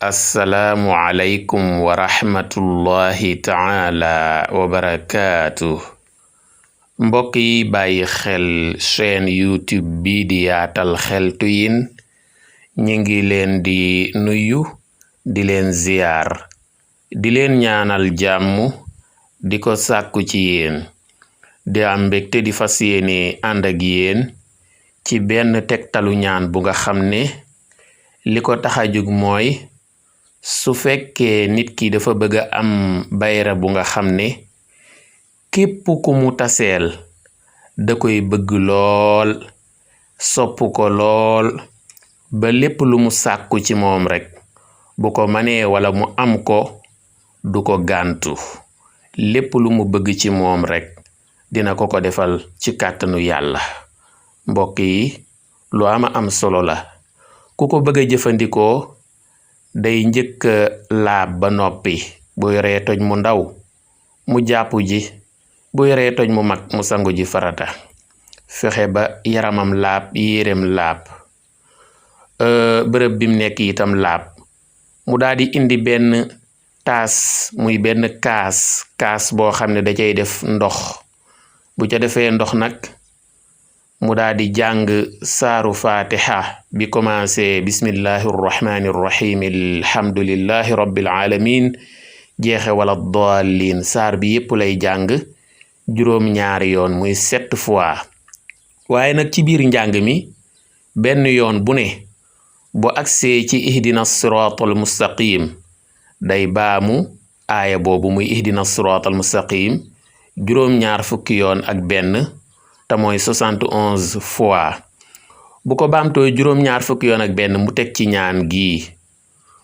assalaamu aleykum wa rahmatullahi taala wa barakaatu. mbokk yi bàyyi xel chaîne youtube bi di yaatal xeltu yin ñi ngi leen di nuyu di leen ziyaar di leen ñaanal jàmm di ko sàkku ci yéen di am mbégte di fas yéene ànd ak yéen ci benn tegtalu ñaan bu nga xam ne li ko tax a jóg mooy su fekkee nit ki dafa bëgg a am bayra bu nga xam ne képp ku mu taseel da koy bëgg lool sopp ko lool ba lépp lu mu sàkku ci moom rek bu ko manee wala mu am ko du ko gàntu lépp lu mu bëgg ci moom rek dina ko defal ci kàttanu yàlla. mbokk yi lu am solo la ku ko bëgg a jëfandikoo day njëkk laab ba noppi bu yoree toj mu ndaw mu jàpp ji bu yoree toj mu mag mu sangu ji farata fexe ba yaramam laab yéreem laab bërëb bim nekk itam laab mu daal di indi benn taas muy benn kaas boo xam ne da cay def ndox bu ca defee ndox nag mu daal di jàng saaru fatiha bi commencé bismillahi rrahmani rrahim alhamdulillahi rabbil alamin jeexe wala dallin saar bi yépp lay jàng juróom-ñaari yoon muy 7 fois waaye nag ci biir njàng mi benn yoon bu ne bu agsee ci ihdina siratal mustaqim day baamu aaya boobu muy ihdina siratal mustaqim juróom-ñaar fukki yoon ak benn te mooy 71 fois bu ko baamtoo juróom-ñaar fukki yoon ak benn mu teg ci ñaan gi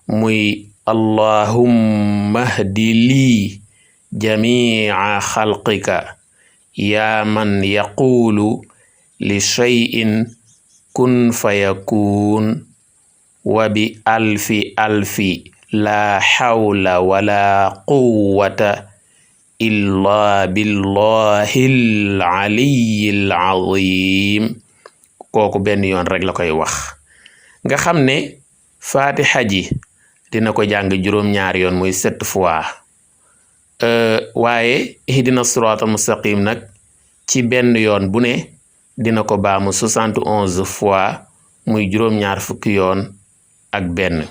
muy allahumma hdi lii jamiica xalqika yaa man yaquulu li shay'in kun fayakuun wa bi alfi laa xawla wala quwwata illa billahil aliyyil azim. kooku benn yoon rek la koy wax nga xam ne fatiha ji dina ko jàng juróom-ñaari yoon muy 7 fois waaye ihdina siratal mustaqim nag ci benn yoon bu ne dina ko baamu 71 fois muy juróom-ñaar fukki yoon ak benn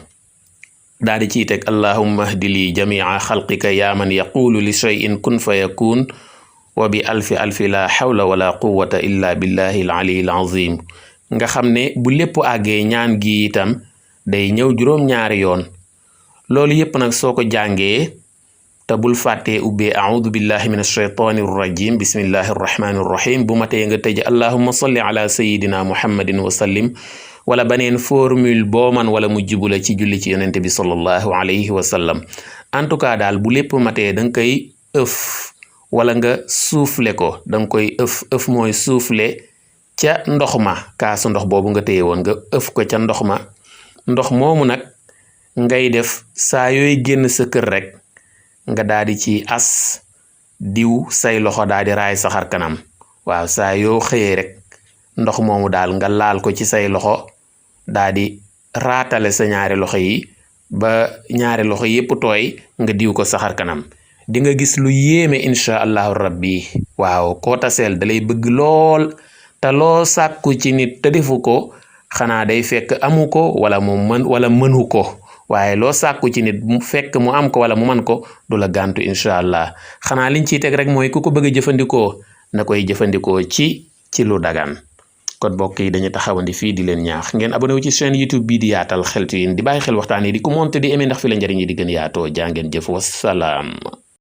daal di ciy teg allahumma hdi li jamiica xalqika yaa man yaquulu li shay'in kun fa yakun wa bi alfi la hawla wala quwwata illa billahi al aliyyil azim nga xam ne bu lépp àggee ñaan gi itam day ñëw juróom-ñaari yoon loolu yépp nag soo ko jàngee te bul fàttee ubbee a'udhu billahi minash shaytanir rajim bismillahir rahmanir rahim bu matee nga tëj allahumma salli ala sayyidina muhammadin wa sallim wala baneen formule boo man wala mu jubula ci julli ci yonente bi sallallahu alayhi wa sallam en tout cas daal bu lépp matee da nga koy ëf wala nga suufle ko da nga koy ëf mooy suufle ca ndox ma kaasu ndox boobu nga téye woon nga ëf ko ca ndox ma ndox moomu nag ngay def saa yooy génn sa kër rek nga daal di ci as diw say loxo daal di raay sa xar kanam waaw saa yoo xëyee rek ndox moomu daal nga laal ko ci say loxo daal di raatale sa ñaari loxo yi ba ñaari loxo yépp tooy nga diw ko sa xar kanam di nga gis lu yéeme incha allahu rabbi waaw koo taseel dalay bëgg lool te loo sàkku ci nit te defu ko xanaa day fekk amu ko wala mu mënu ko waaye loo sàkku ci nit mu fekk mu am ko wala mu man ko du la gàntu incha allah xanaa liñ ciy teg rek mooy ku ko bëgg a jëfandikoo na koy jëfandikoo ci lu dagan kon mbokk yi dañu taxawandi fii di leen ñaax ngeen abonné wu ci chaîne youtube bii di yaatal xeltu yin di bàyyi xel waxtaan yi di commenter di aimer ndax fi la njëriñ yi di gën yaatoo jaa ngeen jëf wassalaam